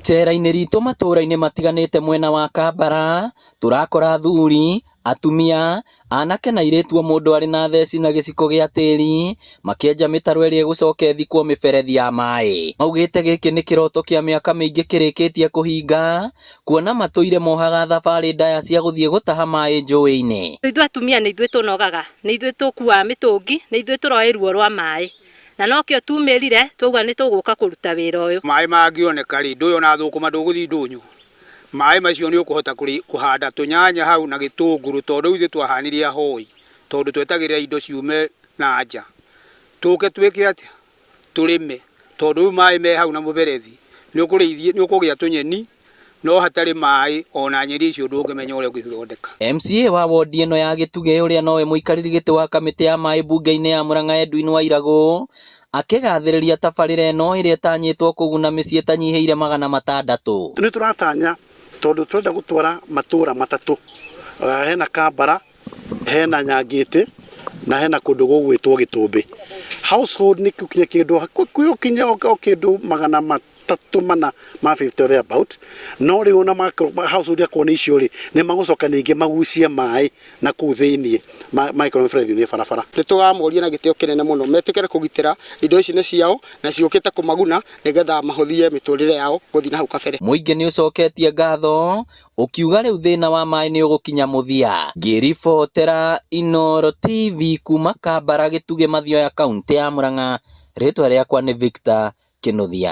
Icera-inĩ ritũ matũra-inĩ matiganĩte mwena wa Kambara, tũrakora athuri, atumia, anake na airĩtu o mũndũ arĩ na theci na gĩciko gĩa tĩri, makĩenja mĩtaro ĩrĩa ĩgũcoka ĩthikwo mĩberethi ya maĩ. Maugĩte gĩkĩ nĩ kĩroto kĩa mĩaka mĩingĩ kĩrĩkĩtie kũhinga, kuona matũire mohaga thabarĩ ndaya cia gũthiĩ gũtaha maĩ njũĩ-inĩ. Ithuĩ atumia nĩ ithuĩ tũnogaga, nĩ ithuĩ tũkuaga mĩtũngi, nĩ ithuĩ tũroĩ ruo rwa maĩ. Na nokĩo tumĩrire twauga nĩ tũgũka kũruta wĩra ũyũ. Maĩ mangĩoneka rĩ, ndũĩ ona thũkũma ndũgũthiĩ ndũnyũ. Maĩ macio nĩ ũkũhota kũhanda tũnyanya hau na gĩtũngũrũ tondũ rĩu ithuĩ twahanire ahoi tondũ twetagĩrĩra indo ciume na nja. Tũke twĩke atĩa? Tũrĩme tondũ rĩu maĩ me hau na mũberethi nĩ ũkũrĩithia, nĩ ũkũgĩa tũnyeni no hatarĩ maĩ ona nyeni icio ndũngĩmenya ũrĩa ũngĩcithondeka. MCA wa wondi ĩno ya Gĩtugĩ ũrĩa nowe mũikarĩri gĩtĩ wa kamĩtĩ ya maĩ mbunge-inĩ ya Murang'a Edwin Wairagũ akĩgathĩrĩria tabarĩra ĩno ĩrĩa ĩtanyĩtwo kũguna mĩciĩ ĩtanyihĩire 600. Nĩ tũratanya tondũ tũrenda gũtwara matũra matatũ, hena Kambara, hena Nyangĩtĩ na hena kũndũ gũgwĩtwo Gĩtũmbĩ. Household nĩ gũkinya kĩndũ gũkinya o kĩndũ 340 or thereabout, no rĩu ona household akorwo nĩ icio rĩ, nĩ magũcoka ningĩ magucie maĩ na kũu thĩiniĩ mangĩkorwo mĩberethi nĩ barabara. Nĩ tũramoria na gĩtĩo kĩnene mũno metĩkĩre kũgitĩra indo ici nĩ ciao na ciũkĩte kũmaguna nĩgetha mahũthie mĩtũrĩre yao gũthiĩ na hau kabere. Mũingĩ nĩ ũcoketie ngatho ũkiuga rĩu thĩna wa maĩ nĩ ũgũkinya mũthia. Ngĩribotera Inooro TV kuma Kambara Gĩtugĩ Mathioya kaunti ya Murang'a, rĩtwa rĩakwa nĩ Victor Kĩnuthia.